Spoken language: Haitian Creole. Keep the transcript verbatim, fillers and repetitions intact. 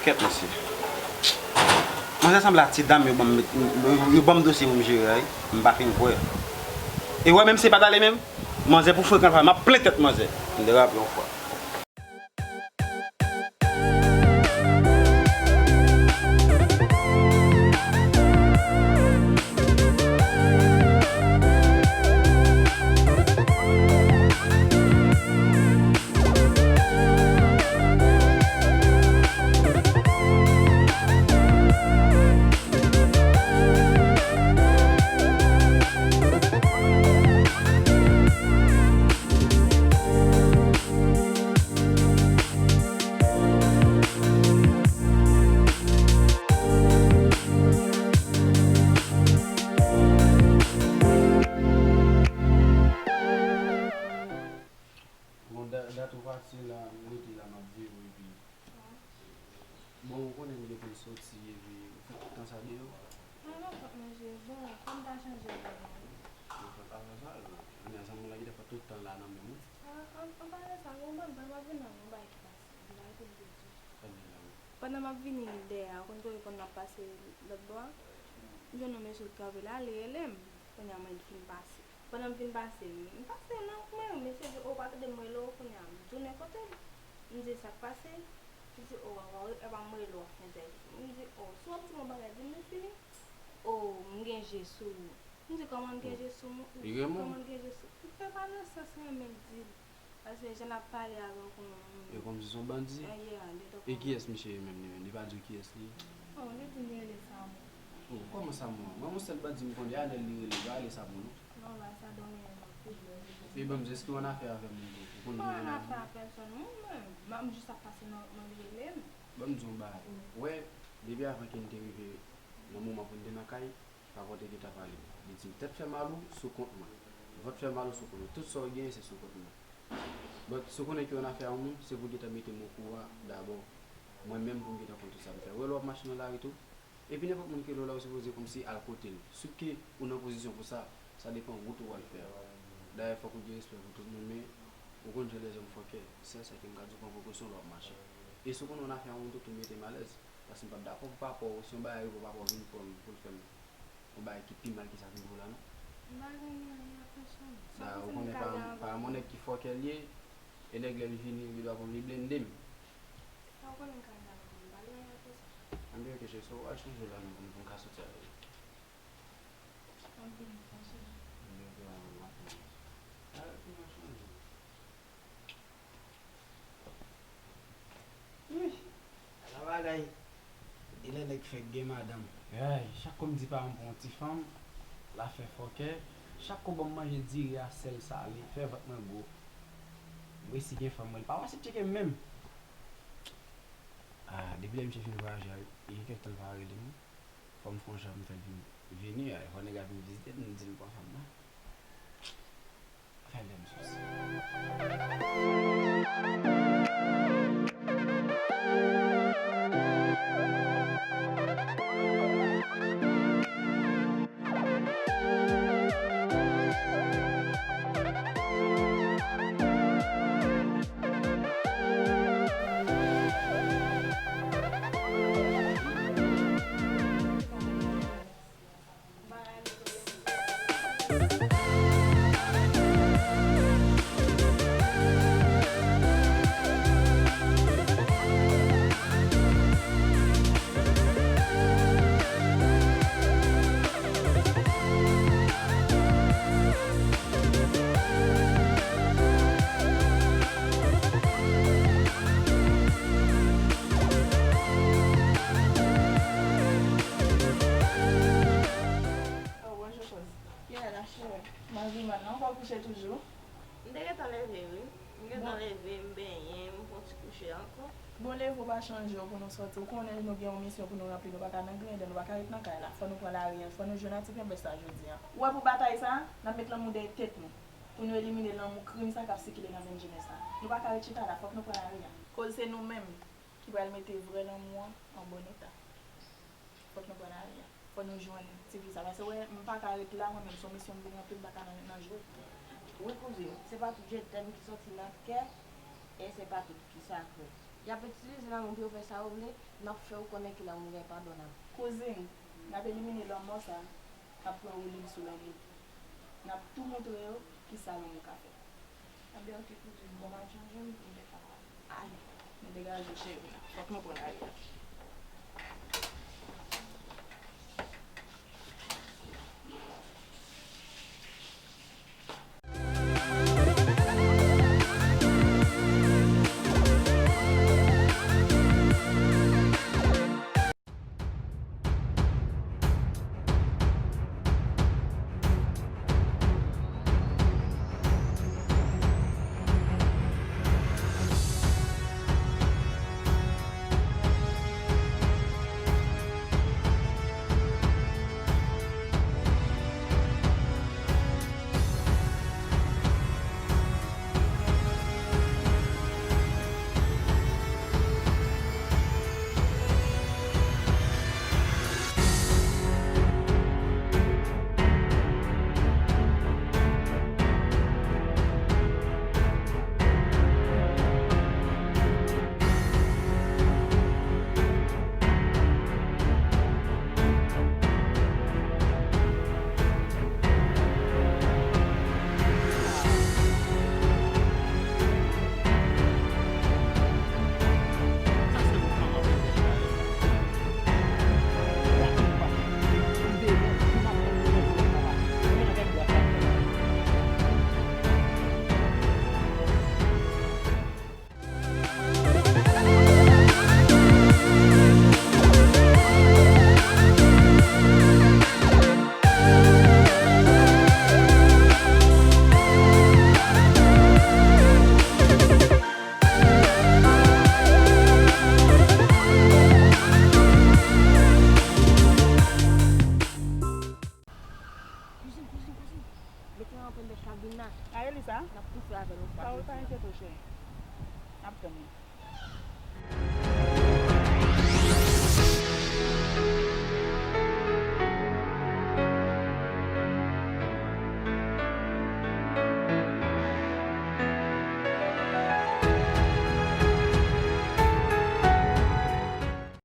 Kèt, mesye. Manzè sanble a ti dam yo ban m met, yo ban m dosye pou m jere a, wi. M pa fin kwè. E wè, menm si e pa t ale menm, manzè pou frekan l pa, m ap plen tèt manzè. M derape yon fwa. Bon, da-, dat ou pati la, m rete la, m ap veye w, epi, bon, ou konnen m gentan soti, epi ou fè tout tan sa deyò. Ah non, fòk manje. Bon, kòm ta chanje bagay. Bon, fòk pa fè sa, yo. Kounye a, zanmi w la gentan fè tout tan la nan menm ou. Ah, an, an palan sa, bon, bon, bon, m ap vin nan yon bagay ki pase. Yon bagay ke m te di. Ebyen, la, wi. Pandan m ap vini dèyè a, ou konn kote konn m ap pase lòt bò a? M jwenn yon mesye k kanpe la, li rele m. Kounye a, mwen fin pase. Pandan m fin pase, m pase nan kwen, mesye di, "O, pa tande m rele w," kounye a, m tounen kote l. M di, "Sa k pase?" Li di, "O, wa, wa, epa m rele w, w ap fè entèvyou." M di, "O, si w ap di m yon bagay, di m li fini." "O, m gen je sou ou." M di, "Kòman m gen je sou ou? Kòman m gen je sou ou?" E pa nan sans renmen m di l. Paske jan l ap pale avè w kòm yon moun. E kòmsi se yon bandi. E kiyès misye ye menm li menm? Li pa di w kiyès li ye? O, li di m li rele Samo. O, kòman Samo? Mwen, yon sèl bandi m konnen, Anèl li rele, li pa rele Samo non. Non, ba sa dòmi nan pwoblèm. E ban m di, èske w annafè avè m ou konn gen annafè a pèsòn? Mwen menm, m ap jis ap pase nan, nan li rele m. Ban m di w yon bagay. Ou wè, depi avan ke n te rive nan moman pou n te nan kay, Papa w te gentan pale. Li di m, "Tèt fè mal ou sou kont mwen. Vant fè mal ou sou kont mwen. Tout sa w genyen, se sou kont mwen." But, si w konnen ke w annafè a yon moun, se pou w gentan mete m okouran dabò. Mwen menm pou m gentan konn tout sa m fè. Ou wè lè w ap mache nan lari tou, epi nenpòt moun ki rele w la, ou sipoze kòmsi al kote l. Sitou ke ou nan pozisyon pou sa, sa depann wout ou pral fè a. Dayè, fòk ou gen respè pou tout moun, men ou konn jan lèzòm fòkè. Sèl sa ke m ka di w, pran prekosyon lè w ap mache. E si w konnen w annafè a yon moun tou, tou mete m alèz. Paske m p ap dakò pou papa w, si yon bagay rive w, papa w vin pran m pou l fè m yon bagay ki pi mal ke sa k rive w la, non. M pa gen anyen a pèsòn. Sa dayè, ou konnen pa, pa yon nèg ki fòkè l ye, e nèg lè l vini, li dwa pou li blende m. Sa w konnen m ka di avè w, m pa gen anyen a pèsòn. Anben, ok, cheri, so, al chanje w la, non, pou m, pou m ka soti avè w. M ap vini, cheri. Anben, ok, m ap vini. Al, pou m al chanje. Ui, ala bagay. Genlè nèg fèk gen madanm. Ay, chak kou m di pa m pou yon ti fanm, l a fè fòkè. Chak kou ban m manje diri a sèl sale, fè vant mwen gwo. M resi gen fanm mwen, li pa pase tcheke m menm. Ah, depi lè misye fin vwayaje a, gen kèk tan l pa rele m. Fò m fè yon jan m fè l vin, vini, ay, fò nèg la vin vizite m, m di l pran fanm nan. Fè lè m soti. Oh, bonjou, Koz. Kijan w ye la, cheri? Mwen vivan, non? Ou pa kouche toujou? M te gentan leve, wi. M gentan leve, m benyen, m fè yon ti kouche ankò. Bon, leve w pa chanje w pou nou sòti. Ou konnen nou gen yon misyon pou nou ranpli, nou pa ka nan griyen dan, nou pa ka ret nan kay la. Fò nou pran lari a, fò nou jwenn a ti penbès la jodi a. Ou wè pou batay sa, n ap met lanmou dèyè tèt nou. Pou nou elimine lanmou krim sa k ap sikile nan menm jenès la. Nou pa ka ret chita la, fòk nou pran lari a. Koz se nou menm ki pral mete vrè lanmou an an bòn eta. Fòk nou pran lari a. Fò nou jwenn ti fi sa. Paske, wè, m pa ka ret la, mwen menm, se yon misyon m vin ranpli, m pa ka nan, nan jwe. Wi, kouzin, se pa tout je t'aime ki sòti nan kè, e se pa tout ki sakre. Y ap itilize lanmou pou yo fè sa yo vle, n ap fè w konnen ke lanmou enpadonab. Kouzin, n ap elimine lanmò sa k ap pran woulib sou lanmou. N ap tou montre yo kisa lanmou ka fè. Anben, oke, kouzin, bon, m al chanje m pou m te ka ale. Mwen degaje, cheri. Fòk nou pran lari a. Kouzin, kouzin, kouzin. Mete anpil de kabin la. A, Elisa? N ap toufe avè l yon fwa. Pa, pa enkyete w, cheri. N ap tann li.